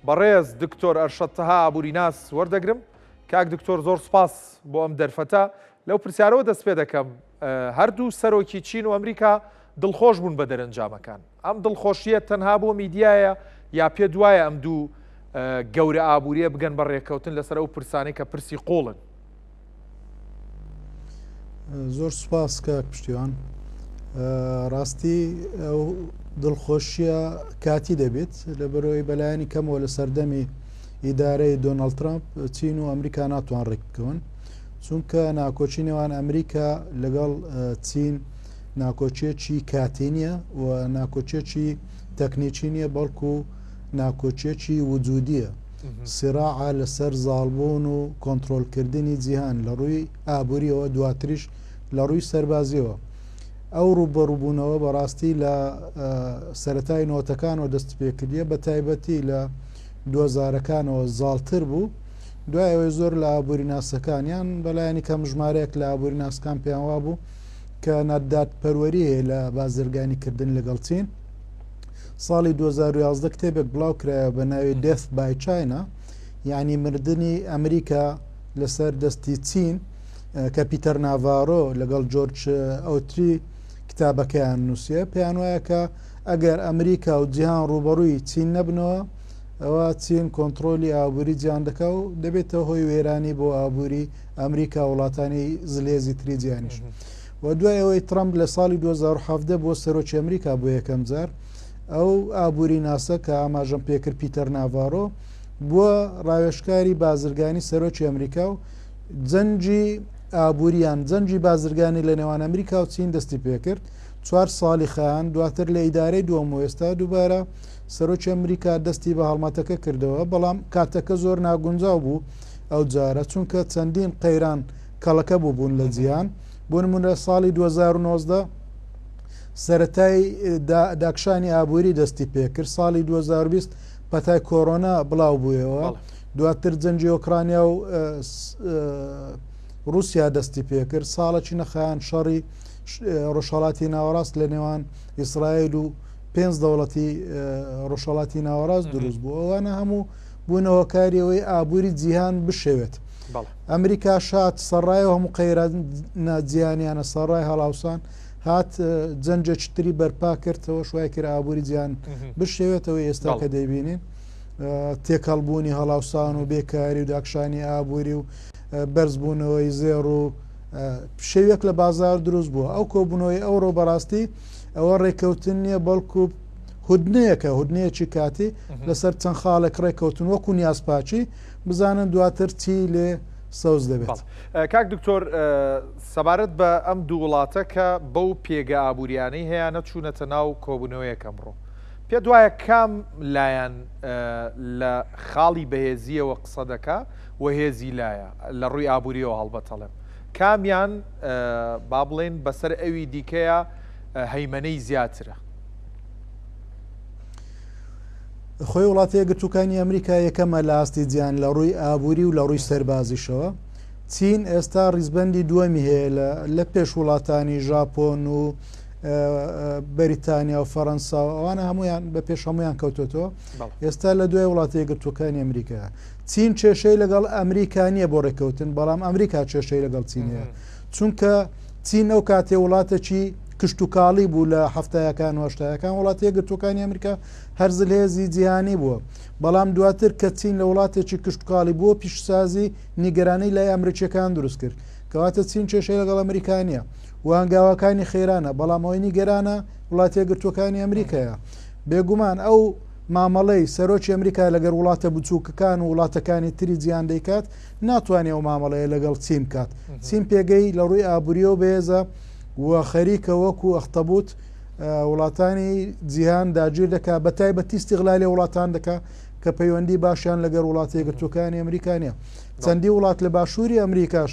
بەڕێز دکتۆر ئەرشەد تەها ئابووریناس وەردەگرم. کاک دکتۆر زۆر سوپاس بۆ ئەم دەرفەتە. لەو پرسیارەوە دەست پێ دەکەم، هەردوو سەرۆکی چین و ئەمریکا دڵخۆش بوون بە دەرەنجامەکان. ئەم دڵخۆشییە تەنها بۆ میدیایە یا پێت وایە ئەم دوو گەورە ئابوورییە بگەن بە رێککەوتن لەسەر ئەو پرسانەی کە پرسی قووڵن؟ زۆر سوپاس کاک پشتیوان. ڕاستی ئەو دڵخۆشیە کاتی دەبێت لەبەرەوەی بەلایەنی کەمەوە لە سەردەمی ئیدارەی دۆناڵد ترامپ چین و ئەمریکا ناتوان ڕێک بکەون چونکە ناکۆکی نێوان ئەمریکا لەگەڵ چین ناکۆکیەکی کاتی نییە و ناکۆکیەکی تەکنیکی نییە بەڵکو ناکۆکیەکی وجودیە سراعە لەسەر زاڵبوون و کۆنترۆڵکردنی جیهان لە ڕووی ئابووریەوە دواتریش لە ڕووی سەربازیەوە. ئەو ڕووبەڕووبوونەوە بەڕاستی لە سەرەتای نۆتەکانەوە دەست پێکردیە بە تایبەتی لە دووەزارەکانەوە زاڵتر بوو دوای ئەوەی زۆر لە ئابووریناسەکان یان بەلایەنی کەم ژمارەیەک لە ئابووریناسکان پێیان وابوو کە نادادپەروەری هەیە لە بازرگانی کردن لەگەڵ چین. ساڵی 2011 کتێبێک بڵاو کرایەوە بە ناوی Death by China یعنی مردنی ئەمریکا لەسەر دەستی چین کە پیتەر ناڤارۆ لەگەڵ جۆرج ئەوتری کتابەکەیان نووسیە پێیان وایە کە ئەگەر ئەمریکا و جیهان ڕووبەڕووی چین نەبنەوە ئەوە چین کۆنتترۆلی ئابووری جیان دەکا و دەبێتە هۆی وێرانی بۆ ئابووری ئەمریکا وڵاتانی زلێزی تری جیانیش. و دوای ئەوەی ترەمپ لە ساڵی 2017 بووە سەرۆکی ئەمریکا بۆ یەکەم جار، ئەو ئابووریناسە کە ئاماژەم پێکرد پیتەر ناڤارۆ بووە ڕاوێژکاری بازرگانی سەرۆکی ئەمریکا و جەنگی ئابووریان جەنگی بازرگانی لە نێوان ئەمریکا و چین دەستی پێکرد چوار ساڵی خایان دواتر لە ئیدارەی دووەم و ئێستا دووبارە سەرۆکی ئەمریکا دەستی بە هەڵمەتەکە کردەوە بەڵام کاتەکە زۆر ناگونجاو بوو ئەو جارە چونکە چەندین قەیران کەڵەکە بووبوون لە جیهان بۆ نمونە ساڵی 2019 سەتای داکشانی ئابووری دەستی پێکرد ساڵی 2020 پەتای کۆرۆنا بڵاو بوویەوە دواتر جەنگی ئۆکرانیا و رووسیا دەستی پێکرد ساڵەکی نەخایان شەڕی ڕۆژهڵاتی ناوەڕاست لە نێوان ئیسرائیل و پێنج دەوڵەتی ڕۆژهڵاتی ناوەڕاست دروست بوو ئەوانە هەموو بوونەوە کاریەوەی ئابووری جیهان بشێوێت. ئەمریکاش هات سەڕای ئەو هەموو قەیرانە جیهانیانە، سەڕای هەڵاوسان، هات جەنگێکی تری بەرپا کرد، ئەوەش وای کرد ئابووری جیهان بشێوێتەوە. ئێستا کە دەیبینین تێکەڵبوونی هەڵاوسان و بێکاری و داکشانی ئابووری و بەرزبوونەوەی زێڕ و شێویەک لە بازار دروست بووە. ئەو کۆبوونەوەی ئەوڕۆ بەڕاستی ئەوە ڕێککەوتن نییە، بەڵکو هودنەیەکە، هودنەیەکی کاتی لەسەر چەند خاڵێک ڕێککەوتن وەکو نیازپاکی بزانن دواتر چی لێ سەوز دەبێت. کاک دکتۆر سەبارەت بە ئەم دوو وڵاتە کە بەو پێگە ئابووریانەی هەیانە چوونەتە ناو کۆبوونەوەیەک ئەمڕۆ، پێت وایە کام لایەن لە خاڵی بەهێزییەوە قسە دەکا و هێزی لایە، لە ڕووی ئابوورییەوە هەڵبەت ئەڵێم، کامیان با بڵێین بەسەر ئەوی دیکەیا هەیمەنەی زیاترە؟ خۆی وڵاتە یەکگرتووکانی ئەمریکا یەکەمە لە ئاستی جیهان لە ڕووی ئابووری و لە ڕووی سەربازیشەوە. چین ئێستا ڕیزبەندی دووەمی هەیە لە پێش وڵاتانی ژاپۆن و بەریتانیا و فەرەنسا و ئەوانە هەمویان بە پێش هەمویان کەوتۆتەوە ئێستا لە دوای وڵاتە یەکگرتووەکانی ئەمریکا چین کێشەی لەگەڵ ئەمریکا نییە بۆ ڕێککەوتن بەڵام ئەمریکا کێشەی لەگەڵ چین هەیە چونکە چین ئەو کاتێ وڵاتێکی کشتوکاڵی بوو لە هەفتایەکان و هەشتایەکان وڵاتە یەکگرتووەکانی ئەمریکا هەر زلهێزی جیهانی بووە، بەڵام دواتر کە چین لە وڵاتێکی کشتوکاڵی بووە پیشسازی نیگەرانی لای ئەمریکیەکان دروست کرد، کەواتە چین کێشەی لەگەڵ ئەمریکا نییە و هەنگاوەکانی خێرانە، بەڵام ئەوەی نیگەرانە وڵاتە یەکگرتووەکانی ئەمریکایە. بێگومان ئەو مامەڵەی سەرۆکی ئەمریکا لەگەر وڵاتە بچووکەکان و وڵاتەکانی تری جیهان دەیکات ناتوانێت ئەو مامەڵەیە لەگەڵ چین بکات. چین پێگەی لە ڕووی ئابووریەوە بەهێزە و خەریکە وەکو ئەختەبوت وڵاتانی جیهان داگیر دەکا بە تایبەتی استغلالی وڵاتان دەکا کە پەیوەندی باشیان لەگەر وڵاتە یەکگرتووەکانی ئەمریکا نییە چەندی وڵات لە باشووری ئەمریکاش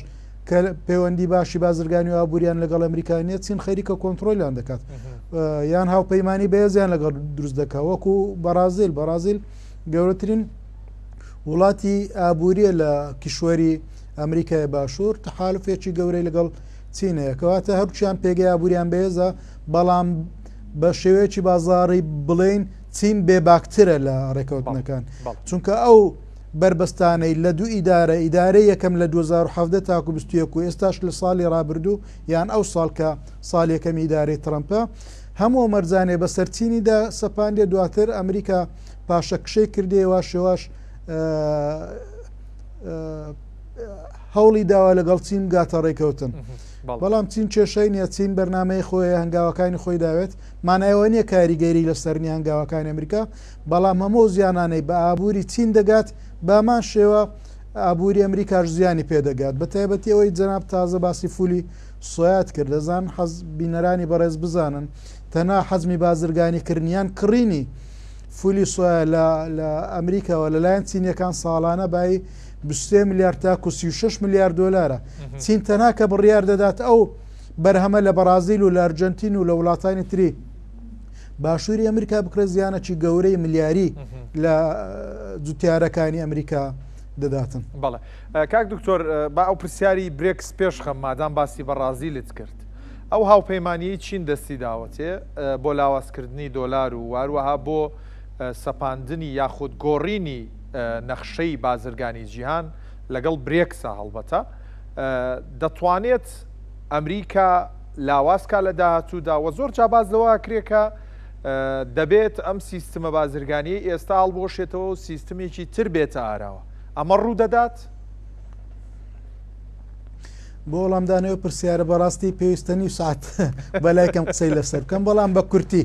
کە پەیوەندی باشی بازرگانی و ئابووریان لەگەڵ ئەمریکا نییە چین خەریکە کۆنتترۆلیان دەکات یان هاوپەیمانی بەهێزیان لەگەڵ دروست دەکا وەکو بەرازیل بەرازیل گەورەترین وڵاتی ئابووریە لە کیشوەری ئەمریکای باشوور تەحالفێکی گەورەی لەگەڵ چین هەیە کەواتە هەرچیان پێگەی ئابووریان بەهێزە بەڵام بە شێوەیەکی بازاڕی بڵێین چین بێباکترە لە ڕێکەوتنەکان چونکە ئەو بەربەستانەی لە دوو ئیدارە ئیدارەی یەکەم لە 2017 تاکو 21 و ئێستاش لە ساڵی ڕابردوو یان ئەو ساڵ کە ساڵ یەکەمی ئیدارەی ترەمپە هەموو ئەو مەرجانەی بەسەر چینیدا سەپاندێ دواتر ئەمریکا پاشەکشەی کردێ واش هێواش هەوڵی داوە لەگەڵ چین بگاتە ڕێکەوتن بەڵام چین کێشەی نیە چین بەرنمەی خۆی هەنگاوەکانی خۆی داوێت مانایەوە نییە کاریگەری لەسەرنی هەنگاوەکانی ئەمریکا بەڵام هەموو زیانانەی بە ئابووری چین دەگات بامان شێوە ئابووری ئەمریکاش زیانی پێدەگات بە تایبەتی ئەوەی جەناب تازە باسی فولی سۆیات کرد دەزان حەز بینەرانی بەڕێز بزانن تەنها حەزمی بازرگانی کردنیان کڕینی فولی سۆیا لە لە ئەمریکاوە لەلایەن چینیەکان ساڵانە بای 23 ملیار تاکو 36 ملیار دۆلارە چین تەنها کە بڕیار دەدات ئەو بەرهەمە لە بەڕازیل و لە ئەرجنتین و لە وڵاتانی تری باشووری ئەمریکا بکرێت زیانەکی گەورەی ملیاری لە جوتیارەکانی ئەمریکا دەداتن. بەڵێ کاک دکتۆر با ئەو پرسیاری برێکس پێش خەم مادام باسی بەڕازیلت کرد ئەو هاوپەیمانیەی چین دەستی داوەتێ بۆ لاوازکردنی دۆلار و واروەها بۆ سەپاندنی یاخود گۆڕینی نەخشەی بازرگانی جیهان لەگەڵ برێکسا هەڵبەتە دەتوانێت ئەمریکا لاواز کا لە داهاتوودا و زۆر جا باس لەوە ئەکرێ کە دەبێت ئەم سیستمە بازرگانیەی ئێستا هەڵبوەشێتەوە و سیستمێکی تر بێتە ئاراوە ئەمە ڕوو دەدات؟ بۆ وەڵامدانەوە پرسیارە بەڕاستی پێویستە نیو ساعت بەلای کەم قسەی لەسەر بکەم بەڵام بە کورتی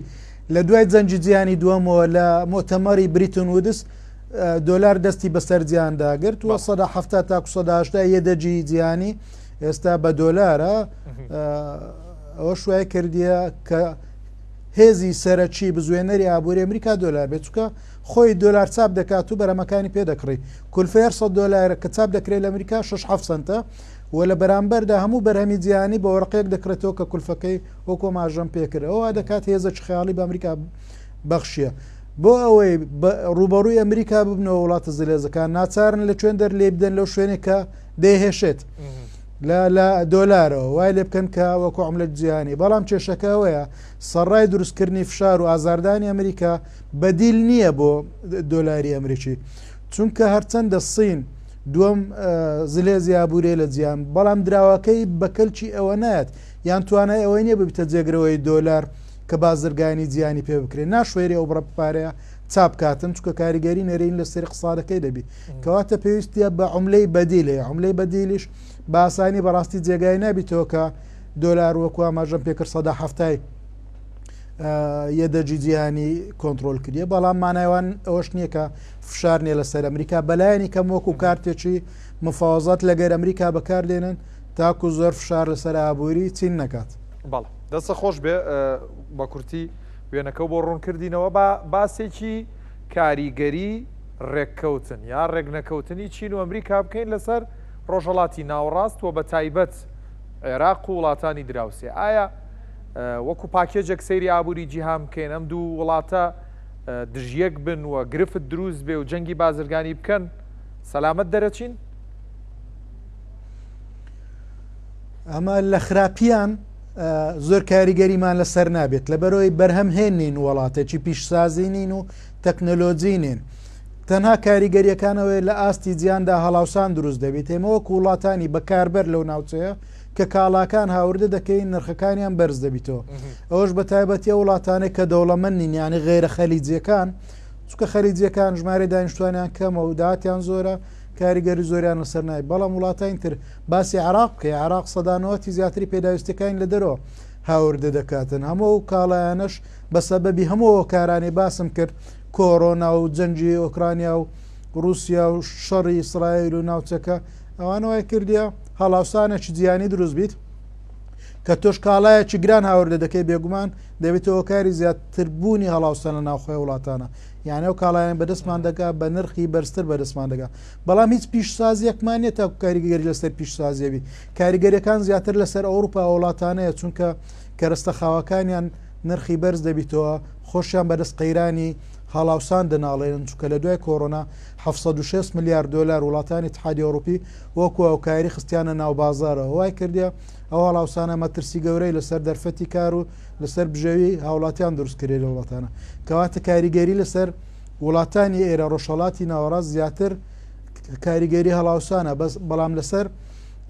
لە دوای جەنگی جیهانی دووەمەوە لە مۆتەمەری بریتن ودس دۆلار دەستی بەسەر جیهاندا گرت و سەدا هەفتا تاکو سەدا هەشتا یەدەگی جیهانی ئێستا بە دۆلارە ئەوەش وای کردیە کە هێزی سەرەکی بزوێنەری ئابووری ئەمریکا دۆلار بێت چونکە خۆی دۆلار چاپ دەکات و بەرەمەکانی پێ دەکڕی کولفەی هەر 100 دۆلار کە چاپ دەکرێت لە ئەمریکا 6 7 سنتە و لە بەرامبەردا هەموو بەرهەمی جیهانی بە وەرقەیەک دەکڕێتەوە کە کولفەکەی وەکو ئاماژەم پێکرد ئەوە دەکات هێزێکی خەیاڵی بە ئەمریکا بەخشیە بۆ ئەوەی ڕوبەڕووی ئەمریکا ببنەوە وڵاتە زلێزەکان ناچارن لە کوێن دەر لێ بدەن لەو شوێنێک کە دەیهێشێت لە لە دۆلارەوە وای لێ بکەن کە وەکو عملەت جیهانی بەڵام کێشەکە ئەوەیە سەرڕای دروستکردنی فشار و ئازاردانی ئەمریکا بەدیل نییە بۆ دۆلاری ئەمریکی چونکە هەرچەندە سین دووەم زلێزی ئابوورێ لە جیهان بەڵام دراوەکەی بە کەلکی ئەوە نایەت یان توانای ئەوەی نییە ببتە جێگرەوەی دۆلار کە بازرگانی جیهانی پێ بکرێت ناشوێری ئەو بڕە پارەیە چاپ کاتن چونکە کاریگەری نەرێنی لەسەر اقتصادەکەی دەبی کەواتە پێویستیە بە عملەی بەدیل هەیە عملەی بەدیلیش بە ئاسانی بەڕاستی جێگای نابیتەوە کە دۆلار وەکو ئاماژەم پێکرد سەدا هەفتای یەدەگی جیهانی کۆنترۆل کردیە بەڵام مانایوان ئەوەش نییە کە فشار نیە لەسەر ئەمریکا بەلایەنی کەم وەکو کارتێکی مفاوەزات لەگەر ئەمریکا بەکاردێنن تاکو زۆر فشار لەسەر ئابووری چین نەکات. بەڵێ دەستە خۆش بێ بە کورتی وێنەکەو بۆ ڕوون کردینەوە با باسێکی کاریگەری ڕێککەوتن یا ڕێکنەکەوتنی چین و ئەمریکا بکەین لەسەر ڕۆژهەڵاتی ناوەڕاست و بە تایبەت عێراق و وڵاتانی دراوسێ ئایا وەکو پاکێجێک سەیری ئابووری جیهان بکەین ئەم دوو وڵاتە دژیەک بن و گرفت دروست بێ و جەنگی بازرگانی بکەن سەلامەت دەرەچین؟ ئەمە لە خراپیان زۆر کاریگەریمان لەسەر نابێت لەبەرەوەی بەرهەم هێن نین وڵاتێکی پیشسازی نین و تەکنەلۆجی نین تەنها کاریگەریەکانەوەی لە ئاستی جیاندا هەڵاوسان دروست دەبێت ئێمە وەکو وڵاتانی بەکاربەر لەو ناوچەیە کە کاڵاکان هاوردە دەکەین نرخەکانیان بەرز دەبیتەوە ئەوەش بە تایبەتی ئەو وڵاتانەی کە دەوڵەمەند نین یعنی غیرە خەلیجیەکان چونکە خەلیجیەکان ژمارەی دانیشتوانیان کەمە و داهاتیان زۆرە کاریگەری زۆریان لەسەر نای بەڵام وڵاتانی تر باسی عراق بکەی عراق سەدانەوەتی زیاتری پێداویستەکانی لە دەرەوە هاوردە دەکاتن هەموو ئەو کاڵایانەش بە سەبەبی هەموو هۆکارانی باسم کرد کۆرۆنا و جەنگی ئۆکرانیا و رووسیا و شەڕی ئیسرائیل و ناوچەکە ئەوانە وای کردیە هەڵاوسانێکی جیهانی دروست بیت کە تۆش کاڵایەکی گران هاوردە دەکەی بێگومان دەبێتە هۆکاری زیاتربوونی هەڵاوسان لە ناوخۆی وڵاتانە یانە و کاڵایان بەدەستمان دەگا بە نرخی بەرزتر بەدەستمان دەگا بەڵام هیچ پیشسازیەکمان نیە تاکو کاریگەری لەسەر پیشسازیەبی کاریگەریەکان زیاتر لەسەر ئەوروپا وڵاتانەیە چونکە کەرەستە خاوەکانیان نرخی بەرز دەبیتەوە خۆشیان بەدەست قەیرانی. هەڵاوسان دەناڵێنن، چونکە لە دوای کۆرۆنا 760 ملیار دۆلار وڵاتانی ئیتحادی ئەوڕوپی وەکو هاوکاری خستیانە ناو بازاڕەوە، وای کردیە ئەو هەڵاوسانە مەترسی گەورەی لەسەر دەرفەتی کار و لەسەر بژێوی هاوڵاتیان دروست کردیە لە وڵاتانە، کەواتە کاریگەری لەسەر وڵاتانی ئێرە ڕۆژهەڵاتی ناوەڕاست زیاتر کاریگەری هەڵاوسانە بەس بەڵام لەسەر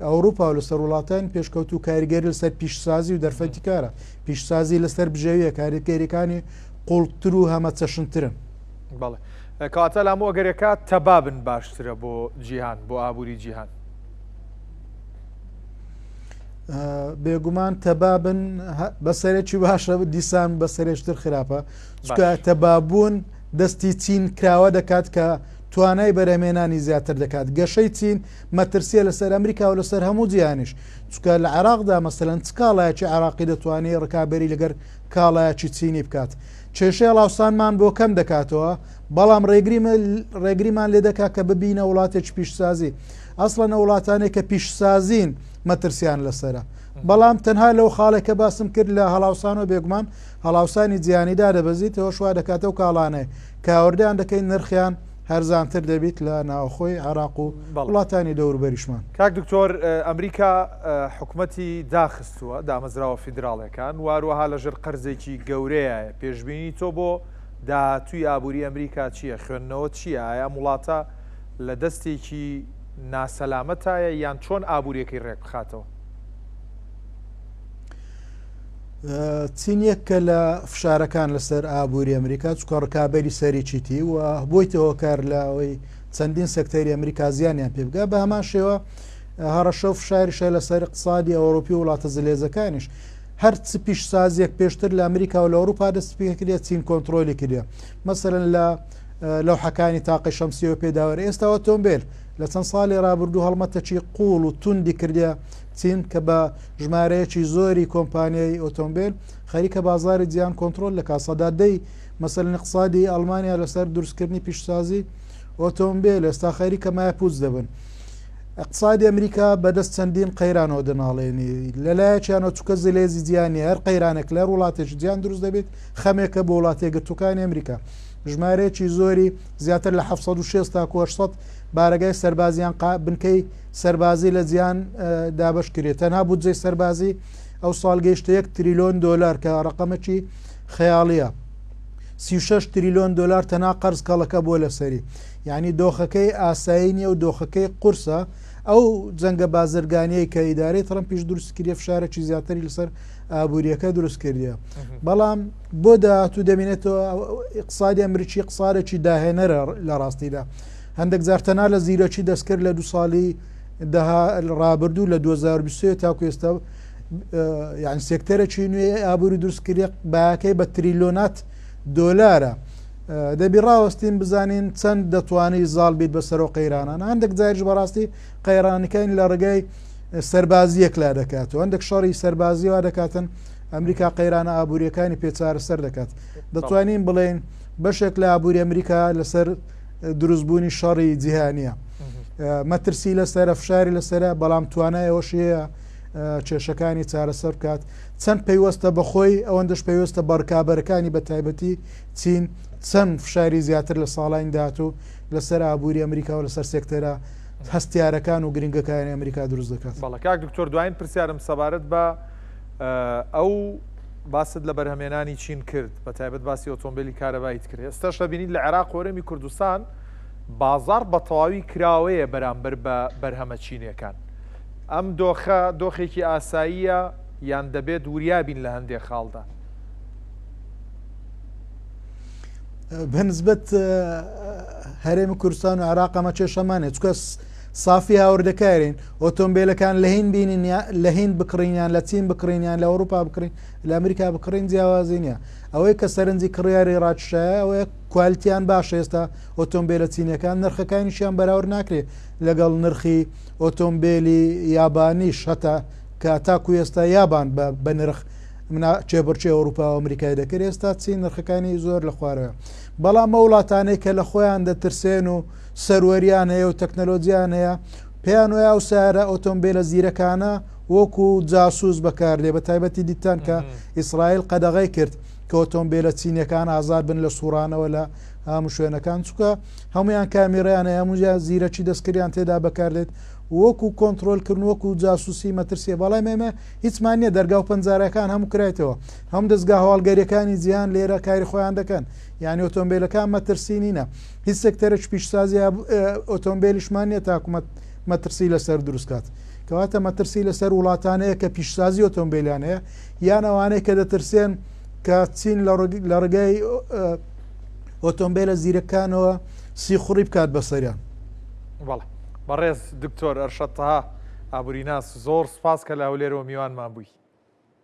ئەوروپا و لەسەر وڵاتانی پێشکەوتوو کاریگەری لەسەر پیشسازی و دەرفەتی کارە پیشسازی لەسەر بژێویە کاریگەریەکانی قوڵتر و هەمەچەشنترن. بەڵێ کەواتە لامو ئەگەرێکە تەبابن باشترە بۆ جیهان بۆ ئابووری جیهان. بێگومان تەبابن بەسەرێکی باشە دیسان بەسەرێشتر خراپە چکە تەبابوون دەستی چین کراوە دەکات کە توانای بەرهەمێنانی زیاتر دەکات گەشەی چین مەترسیە لەسەر ئەمریکا و لەسەر هەموو جیهانیش چکە لە عێراقدا مەسەلەن چ کاڵایەکی عێراقی دەتوانێت ڕکابەری لەگەر کاڵایەکی چینی بکات کێشەی هەڵاوسانمان بۆ کەم دەکاتەوە بەڵام ڕێگریمان لێ دەکات کە ببینە وڵاتێکی پیشسازی ئەسڵەن ئەو وڵاتانەی کە پیشسازین مەترسیان لەسەرە بەڵام تەنها لەو خاڵێک کە باسم کرد لە هەڵاوسان و بێگومان هەڵاوسانی جیهانی دادەبەزیت ئەوەش وا دەکات ئەو کاڵانەی کە هاوردەیان دەکەین نرخیان هەرزانتر دەبیت لە ناوخۆی عێراق و وڵاتانی دەوروبەریشمان. کاک دکتۆر ئەمریکا حکومەتی داخستووە دامەزراوە فیدراڵیەکان و هەروەها لەژێر قەرزێکی گەورەیایە پێشبینی تۆ بۆ داهاتووی ئابووری ئەمریکا چییە خوێندنەوەت چییە ئایا ئەم وڵاتە لە دەستێکی ناسەلامەتایە یان چۆن ئابووریەکەی ڕێکبخاتەوە؟ چین یەکە لە فشارەکان لەسەر ئابووری ئەمریکا چکە ڕکابەری سەرێکیتی و بۆیتە هۆکار لە ئەوەی چەندین سێکتەری ئەمریکا زیانیان پێ بگا بە هەمان شێوە هەڕەشە و فشاریشە لەسەر اقتصادی ئەوروپی و وڵاتە زلێزەکانیش هەر چ پیشسازیەک پێشتر لە ئەمریکا و لە ئەوروپا دەست پێکردە چین کۆنتترۆلی کردە مەسەرەن لە لەوحەکانی تاقی شەمسیەوە پێداوەر ئێستا ئۆتۆمبیل لە چەند ساڵی رابردوو هەڵمەتەکی قوڵ و توندی کردە چین کە بە ژمارەیەکی زۆری کۆمپانیای ئۆتۆمبیل خەریکە بازاری جیهان کۆنترۆل دەکات سەدا دەی مەسەلەن اقتصادی ئەڵمانیا لەسەر دروستکردنی پیشسازی ئۆتۆمبیل ئێستا خەریکە مایە پوچ دەبن. اقتصادی ئەمریکا بەدەست چەندین قەیرانەوە دەناڵێنی لەلایەکیانەوە چکە زلێزی جیهانی هەر قەیرانێک لە وڵاتێکی جیان دروست دەبێت خەمێکە بۆ وڵاتێگرتوەکانی ئەمریکا ژمارەیەکی زۆری زیاتر لە 760 تاکو 800 بارەگای سەربازیان بنکەی سەربازی لە جیهان دابەش کرێت تەنها بودجەی سەربازی ئەو ساڵ گەیشتە یەک تریلۆن دۆلار کە ڕقەمەکی خەیاڵیە 36 تریلۆن دۆلار تەنها قەرز کەڵەکە بووە لەسەری یعنی دۆخەکەی ئاسایی نییە و دۆخەکەی قورسە ئەو جەنگە بازرگانیەی کە ئیدارەی ترەمپیش دروست کردیە فشارێکی زیاتری لەسەر ئابووریەکە دروست کردیە بەڵام بۆ داهاتوو دەمێنێتەوە اقتصادی ئەمریکی اقتصادێکی داهێنەرە لە ڕاستیدا هەندێک جار تەنها لە زیرەکی دەستکرد لە دوو ساڵی دەها ڕابردوو لە 2023 تاکو ئێستا یان سێکتەرێکی نوێ ئابووری دروست کردێ بایەکەی بە تریلۆنات دۆلارە دەبی ڕاوەستین بزانین چەند دەتوانی زاڵ بیت بەسەر و قەیرانان هەندێک جاریش بەڕاستی قەیرانەکانی لە ڕێگای سەربازیەک لا دەکات و هەندێک شەڕی سەربازی وا دەکاتن ئەمریکا قەیرانە ئابووریەکانی پێچارەسەر دەکات دەتوانین بڵێن بەشێک لە ئابووری ئەمریکا لەسەر دروستبوونی شەڕی جیهانیە مەترسی لەسرە فشاری لەسرە بەڵام توانای ئەوەشی هەیە کێشەکانی چارەسەر بکات چەند پەیوەستە بەخۆی ئەوەندەش پەیوەستە بەڕکابەرەکانی بە تایبەتی چین چەند فشاری زیاتر لە ساڵانی داهاتوو لەسەر ئابووری ئەمریکا و لەسەر سێکتەرە هەستیارەکان و گرنگەکانی ئەمریکا دروست دەکات. بەڵێ کاک دکتۆر دوایین پرسیارم سەبارەت بە ئەو باست لە بەرهەمێنانی چین کرد بە تایبەت باسی ئۆتۆمبیلی کارەباییت کرد ئێستاش دەبینین لە عێراق و هەرێمی کوردستان بازاڕ بە تەواوی کراوەیە بەرامبەر بە بەرهەمە چینیەکان ئەم دۆخە دۆخێکی ئاساییە یان دەبێت وریابین لە هەندێک خاڵدا؟ بەنسبەت هەرێمی کوردستان و عێراق ئەمە کێشەمانە چکە سافی هاوردەکارین ئۆتۆمبیلەکان لە هین بینین لە هین بکڕینیان لە چین بکڕینیان لە ئەوروپا بکڕین لە ئەمریکا بکڕین جیاوازی نییە ئەوەی کە سەرنجی کڕیاری ڕاکشایە ئەوەیە کوالیتیان باشە ئێستا ئۆتۆمبیلە چینەکان نرخەکانیشیان بەراورد ناکرێت لەگەڵ نرخی ئۆتۆمبیلی یابانیش هەتا کە تاکو ئێستا یابان بە نرخ منا کێبڕکێ ئەوروپا و ئەمریکای دەکرد ئێستا چین نرخەکانی زۆر لە خوارەوە بەڵام ئەو وڵاتانەی کە لە خۆیان دەترسێن و سەروەریان هەیە و تەکنەلۆجیان هەیە پێیان وایە ئەو سیارە ئۆتۆمبیلە زیرەکانە وەکو جاسوس بەکاردێ بە تایبەتی دیتان کە ئیسرائیل قەدەغەی کرد. کە ئۆتۆمبیلە چینیەکان ئازاد بن لە سوڕانەوە لە هەموو شوێنەکان چونکە هەمویان کامیرەیان هەیە هەموویان زیرەکی دەستکردیان تێدا بەکاردێت وەکو کۆنترۆلکردن وەکو جاسوسی مەترسیە بەڵام ئێمە هیچمان نییە دەرگا و پەنجارەکان هەموو کرایتەوە هەم دەستگا هەواڵگەریەکانی جیهان لێرە کاری خۆیان دەکەن یعنی ئۆتۆمبیلەکان مەترسی نینە هیچ سێکتەرێک پیشسازی ئۆتۆمبیلیشمان نییە تاکو مەترسی لەسەر دروستکات کەواتە مەترسی لەسەر وڵاتانەیە کە پیشسازی ئۆتۆمبیلیان هەیە یان ئەوانەی کە دەترسێن کە چین لە ڕێگای ئۆتۆمبیلە زیرەکانەوە سیخوڕی بکات بەسەریان. بەڵێ بەڕێز دکتۆر ئەرشەد تەها ئابوریناس زۆر سوپاس کە لە هەولێرەوە میوانمان بووی.